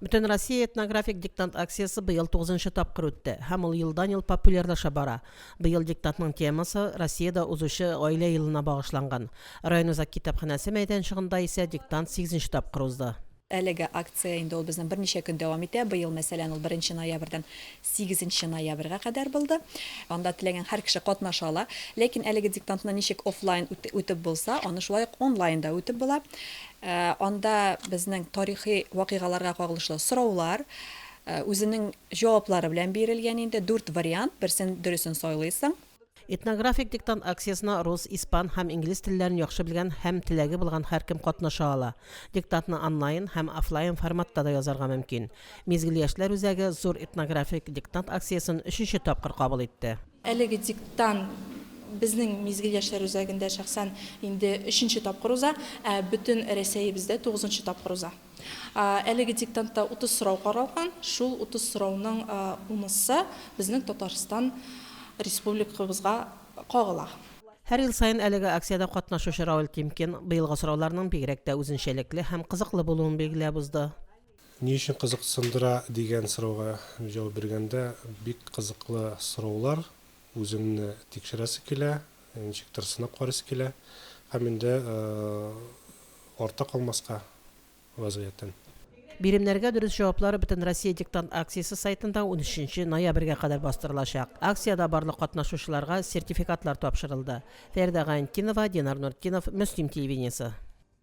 Бөтенроссия этнографик диктант акциясе быел тугызынчы тапкыр үтте һәм ул елдан-ел популярлаша бара. Быел диктантның темасы Россиядә узучы Гаилә елына багышланган. Район үзәк китапханәсе мәйданчыгында исә диктант сигезенче тапкыр узды. Әлеге акция инде ул безнең берничә көн дәвам итә. Быел, мәсәлән, ул беренче ноябрьдән сигезенче ноябрьгә кадәр булды. Анда теләгән һәр кеше катнаша ала. Ләкин әлеге диктантны ничек офлайн үтеп булса, аны шулай ук онлайн да үтеп була. Анда безнең тарихи вакыйгаларга кагылышлы сораулар, үзенең җаваплары белән бирелгән инде дүрт вариант, берсен дөресен сайлыйсың. Этнографик диктант акциясенә рус, испан һәм инглиз телләрен яхшы белгән һәм теләге булган һәркем катнаша ала. Диктантны онлайн һәм офлайн форматта да язарга мөмкин. Мизгел яшьләр үзәге зур этнографик диктант акциясен өченче тапкыр кабул итте. Әлеге диктант безнең Мизгел яшьләр үзәгендә шәхсән инде өченче тапкыр уза, ә бөтен Рәсәебездә тугызынчы тапкыр уза. Әлеге диктантта 30 сорау каралган, шул 30 сорауның унысы безнең Татарстан Республикабызга кагыла. Һәр ел саен әлеге акциядә катнашучы Равил Тимкин быелгы сорауларның бигрәк тә үзенчәлекле һәм кызыклы булуын билгеләп узды. Ни өчен кызыксындыра дигән сорауга җавап биргәндә, бик кызыклы сораулар, үзеңне тикшерәсе килә, ничектер сынап карыйсы килә һәм инде артта калмаска вазгыятьтән. Биремнәргә дөрес җаваплар Бөтенроссия диктант акциясе сайтында унөченче ноябрьгә кадәр бастырылачак. Акциядә барлык катнашучыларга сертификатлар тапшырылды. Фәридә Гайнтдинова, Динар Нуртдинов, Мөслим телевидениесе.